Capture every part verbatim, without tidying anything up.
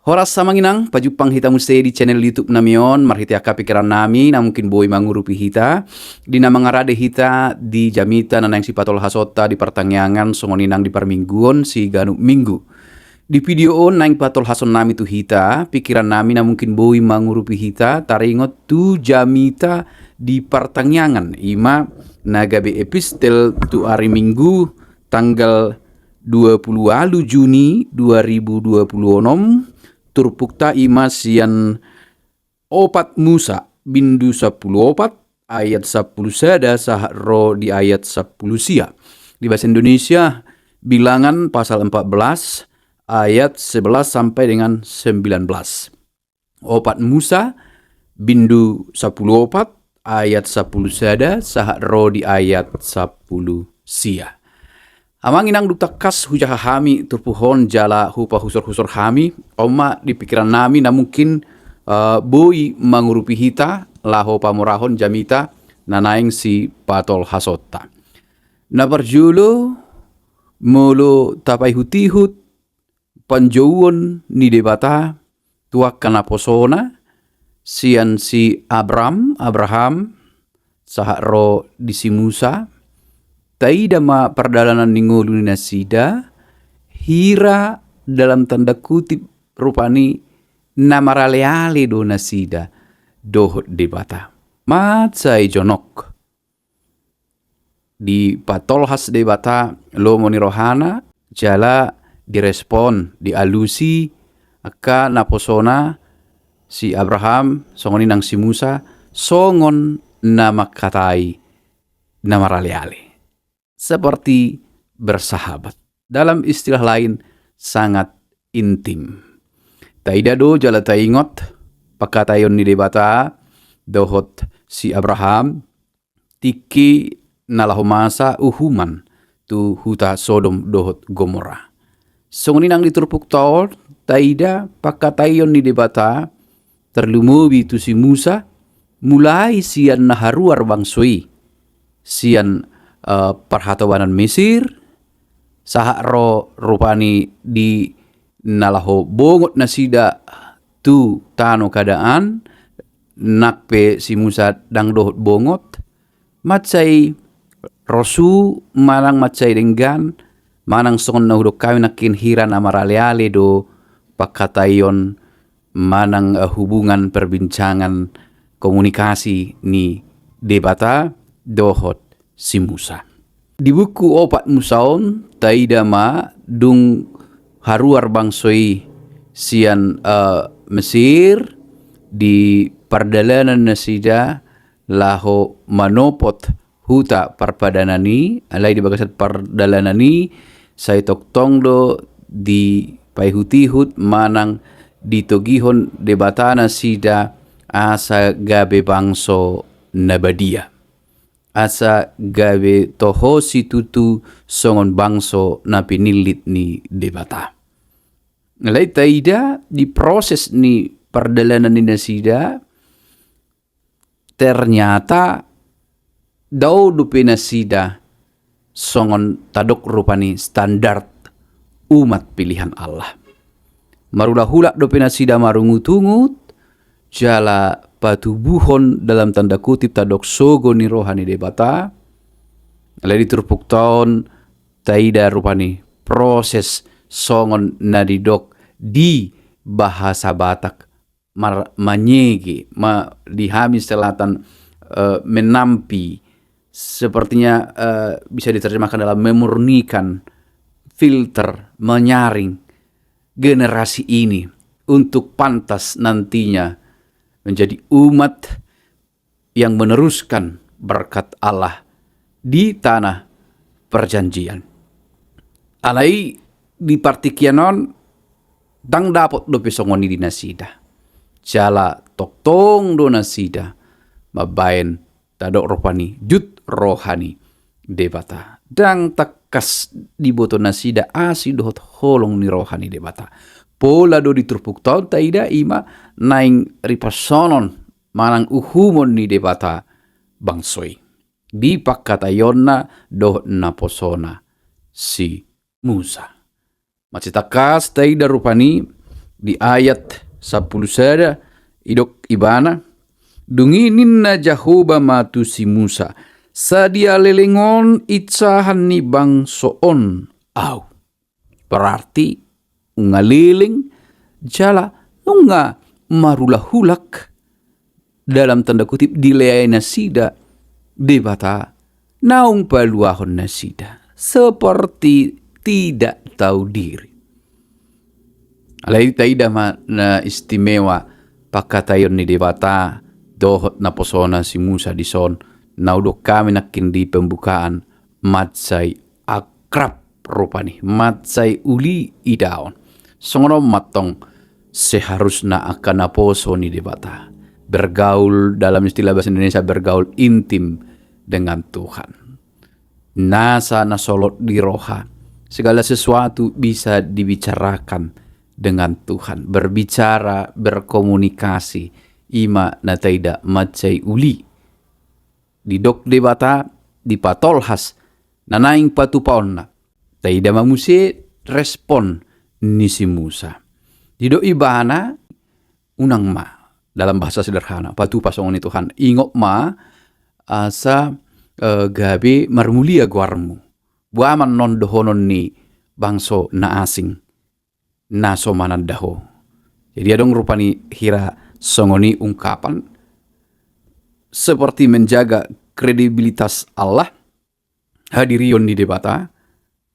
Horas amang inang, pajumpang hita muse di channel YouTube nami on, marhite angka pikiran nami na mungkin boi mangurupi hita, di na mangarade hita di jamita na naeng sipatolhasonta di partangiangan songon i nang di parmingguon siganup minggu. Di video on naeng patolhason nami tu hita, pikiran nami na mungkin boi mangurupi hita, taringot tu jamita di partangiangan, ima na gabe epistel tu ari Minggu tanggal dua puluh ualu Juni dua ribu dua puluh onom, turpukta ima sian Opat Musa, bindu sampulu opat, ayat sampulu sada sahat ro di ayat sampulu sia. Di bahasa Indonesia, Bilangan pasal empat belas, ayat sebelas sampai dengan sembilan belas. Opat Musa, bindu sampulu opat, ayat sampulu sada sahat ro di ayat sampulu sia. Amang inang, dung tangkas hujaha hami turpuk on jala hupahusorhusor hami, on ma di pikiran nami na mungkin, eh, boi mangurupi hita laho pamorahon jamita na naeng sipatolhasonta. Na parjolo, molo tapaihutihut panjouon ni Debata tu angka naposona, sian si Abram, Abraham, sahat ro di si Musa, taida ma pardalanan ni ngolu ni nasida, hira dalam tanda kutip rupani na maraleale do nasida dohot Debata. Mansai jonok dipatolhas Debata lomo ni rohana, jala direspon, dialusi angka naposona, si Abraham, songon i nang si Musa, songon na mangkatai na maraleale. Seperti bersahabat. Dalam istilah lain, sangat intim. Taida do jala taingot pangkataion ni Debata dohot si Abraham, tingki na laho masa uhuman tu huta Sodom dohot Gomora. Songon i nang di turpukta on, taida pangkataion ni Debata, tarlumobi tu si Musa, mulai sian na haruar bangso i, sian, eh, parhatobanan Mesir, sahat ro rupani di na laho bongot nasida tu tano Kanaan, nang pe si Musa ndang dohot bongot, mansai rosu manang mansai denggan, manang songon na hudok hami nangkin hira na maraleale do pangkataion manang, eh, hubungan perbincangan komunikasi ni Debata dohot si Musa. Di buku Opat Musa on, taida ma dung haruar bangso i sian, eh, Mesir, di pardalanan nasida laho manopot huta parpadanan i, alai di bagasan pardalanan i, sai tongtong do dipaihutihut manang ditogihon Debata nasida asa gabe bangso na badia. Asa gabe toho situtu songon bangso na pinillit ni Debata. Alai taida di proses ni pardalanan ni nasida, ternyata dao dope nasida songon tadok rupani standar umat pilihan Allah. Marulahula dope nasida marungutungut, jala patubuhon dalam tanda kutip tadok sogo ni roha ni Debata. Alai di turpukta on taida rupani proses songon na didok di bahasa Batak mar-, manyege, ma-, di hami selatan, eh, menampi, sepertinya, eh, bisa diterjemahkan dalam memurnikan, filter, menyaring generasi ini untuk pantas nantinya menjadi umat yang meneruskan berkat Allah di tanah perjanjian. Alai di partingkian on ndang dapot dope songon i di nasida. Jala tongtong do nasida mambaen tadok rupani jut roha ni Debata. Ndang tangkas diboto nasida asi dohot holong ni roha ni Debata. Pola do di turpukta on taida ima naeng ripasonon manang uhumon ni Debata bangso i. Di pangkataionna dohot naposona si Musa. Mansai tangkas taida rupani Di ayat sampulu sada, didok ibana, "Dung i ninna Jahowa ma tu si Musa, sadia leleng on insahan ni bangso on Ahu." Berarti nunga leleng jala nunga marulak-ulak, dalam tanda kutip, dileai nasida Debata naung paluahon nasida, seperti tidak tahu diri. Alai taida ma na istimewa pangkataion ni Debata dohot naposona si Musa dison, na hudok hami nangkin di pembukaan, mansai akrab rupani, mansai uli idaon. Songon on ma tong seharusna angka naposo ni Debata. Bergaul, dalam istilah bahasa Indonesia, bergaul intim dengan Tuhan. Nasa na solot di roha, segala sesuatu bisa dibicarakan dengan Tuhan. Berbicara, berkomunikasi, i ma na taida mansai uli. Didok Debata, dipatolhas, na naeng patupaonna. Taida ma muse respon ni si Musa. Didok ibana, unang ma, dalam bahasa sederhana, patupa songon i Tuhan, ingot ma asa, eh, gabe marmulia goarmu. Boha ma annon dohonon ni bangso na asing na so mananda ho. Jadi adong rupani hira songon i ungkapan seperti menjaga kredibilitas Allah, hadirion ni Debata,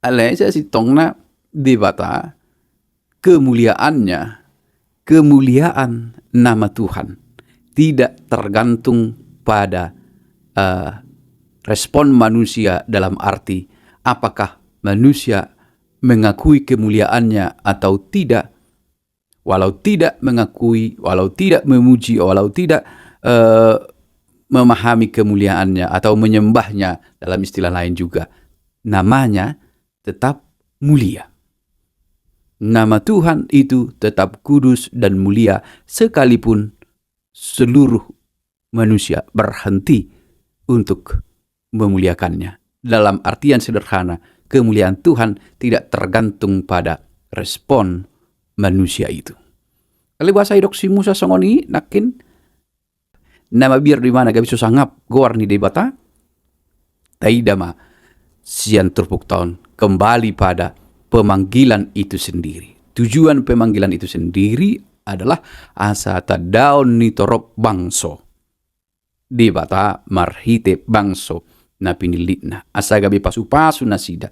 alai sasintongna Debata, kemuliaannya, kemuliaan nama Tuhan tidak tergantung pada, eh, respon manusia, dalam arti apakah manusia mengakui kemuliaannya atau tidak, walau tidak mengakui, walau tidak memuji, walau tidak, eh, memahami kemuliaannya atau menyembahnya, dalam istilah lain juga, namanya tetap mulia. Nama Tuhan itu tetap kudus dan mulia, sekalipun seluruh manusia berhenti untuk memuliakannya. Dalam artian sederhana, kemuliaan Tuhan tidak tergantung pada respon manusia itu. Alai boasa didok si Musa songon i nangkin? Na mabiar do ibana gabe so sangap goar ni Debata? Taida ma sian turpukta on, kembali pada pemanggilan itu sendiri. Tujuan pemanggilan itu sendiri adalah asa tandaon ni torop bangso Debata marhite bangso na pinillitna, asa gabe pasupasu nasida,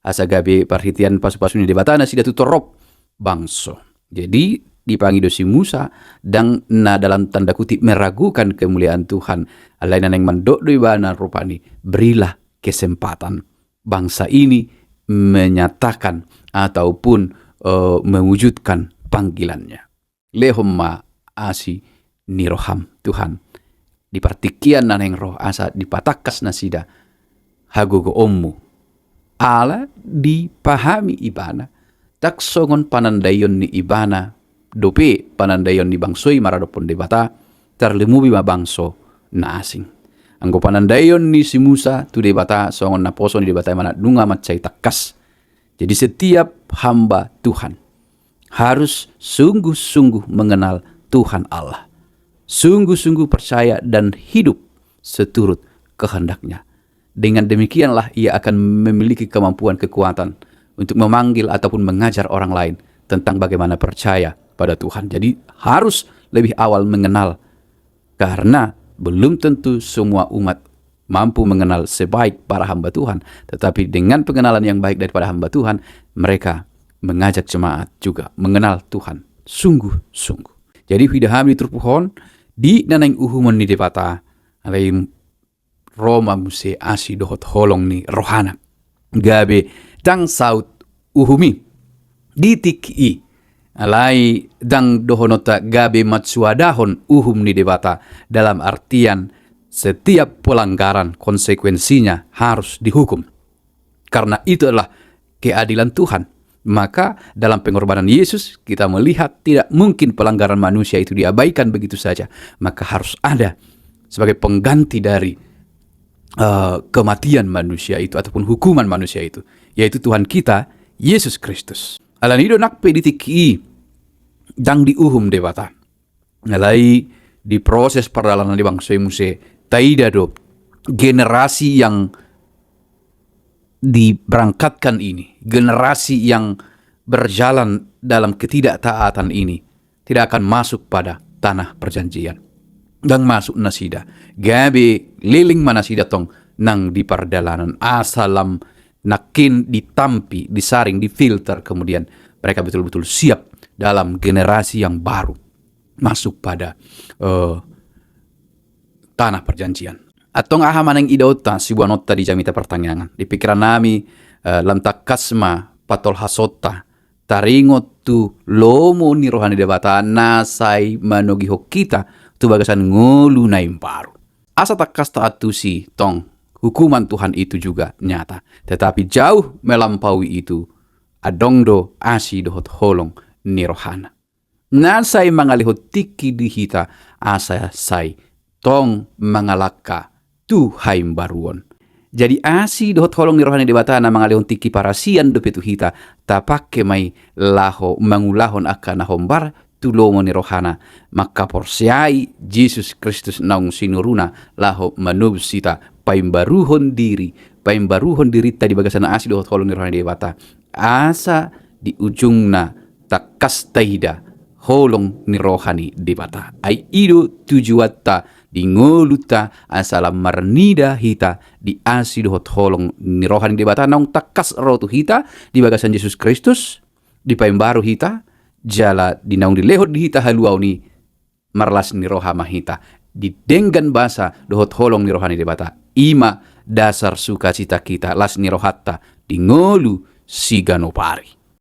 asa gabe parhitean pasupasu ni Debata nasida tu torop bangso. Jadi dipangido si Musa, ndang na dalam tanda kutip meragukan kemuliaan Tuhan, alai na naeng mandok do ibana rupani, berilah kesempatan bangsa ini menyatakan ataupun, eh, mewujudkan panggilannya. Lehon ma asi ni roham, Tuhan, di partingkian na naeng ro, asa dipatangkas nasida hagogoonmu. Ala dipahami ibana, ndang songon panandaion ni ibana dope panandaion ni bangso i maradophon Debata, tarlumobi ma bangso na asing. Anggo panandaion ni si Musa tu Debata songon naposo ni Debata, i ma na nunga mansai tangkas. Jadi setiap hamba Tuhan harus sungguh-sungguh mengenal Tuhan Allah, sungguh-sungguh percaya dan hidup seturut kehendak-Nya. Dengan demikianlah ia akan memiliki kemampuan, kekuatan untuk memanggil ataupun mengajar orang lain tentang bagaimana percaya pada Tuhan. Jadi harus lebih awal mengenal, karena belum tentu semua umat mampu mengenal sebaik para hamba Tuhan, tetapi dengan pengenalan yang baik daripada hamba Tuhan, mereka mengajak jemaat juga mengenal Tuhan sungguh-sungguh. Jadi huida hami di turpuk on, di na naeng uhumon ni Debata, alai ro ma muse asi dohot holong ni rohana, gabe ndang saut uhum i di tingki i. Alai ndang dohononta gabe mansuadahon uhum ni Debata, dalam artian setiap pelanggaran konsekuensinya harus dihukum. Karena itu adalah keadilan Tuhan. Maka dalam pengorbanan Yesus kita melihat tidak mungkin pelanggaran manusia itu diabaikan begitu saja. Maka harus ada sebagai pengganti dari, eh, kematian manusia itu ataupun hukuman manusia itu, yaitu Tuhan kita, Yesus Kristus. Alani i do nang pe di tingki i, ndang diuhum Debata. Alai di proses pardalanan ni bangso i muse taida do generasi yang diberangkatkan ini, generasi yang berjalan dalam ketidaktaatan ini tidak akan masuk pada tanah perjanjian. Ndang masuk nasida. Gabe leleng ma nasida tong nang di pardalanan. Asa lam nangkin ditampi, disaring, difilter, kemudian mereka betul-betul siap dalam generasi yang baru masuk pada eh, tanah perjanjian. Antong aha ma naeng idaonta siboanonta di jamita partangiangan? Di pikiran nami, eh, lam tangkas ma patolhasonta taringot tu lomo ni roha ni Debata na sai manogihon hita tu bagasan ngolu na imbaru. Asa tangkas taantusi tong, hukuman Tuhan itu juga nyata, tetapi jauh melampaui itu, adong do asi dohot holong ni rohana na sai mangalehon tingki di hita asa sai tong mangalangka tu haimbaruon. Jadi asi dohot holong ni roha ni Debata na mangalehon tingki parasian dope tu hita, tapangke ma i laho mangulahon angka na hombar tu lomo ni rohana, mangkaporseai Jesus Kristus naung sinuruna laho manobus hita, paimbaruhon diri, paimbaruhon dirinta di bagasan asi dohot holong ni roha ni Debata. Asa di ujungna tangkas taida holong ni roha ni Debata. Ai i do tujuanta di ngolunta, asa lam marnida hita di asi dohot holong ni roha ni Debata naung tangkas ro tu hita di bagasan Jesus Kristus, dipaimbaru hita, jala di naung dilehon di hita haluaon i, marlas ni roha ma hita di denggan basa dohot holong ni roha ni Debata. I ma dasar sukacita hita, las ni rohanta di ngolu siganup ari.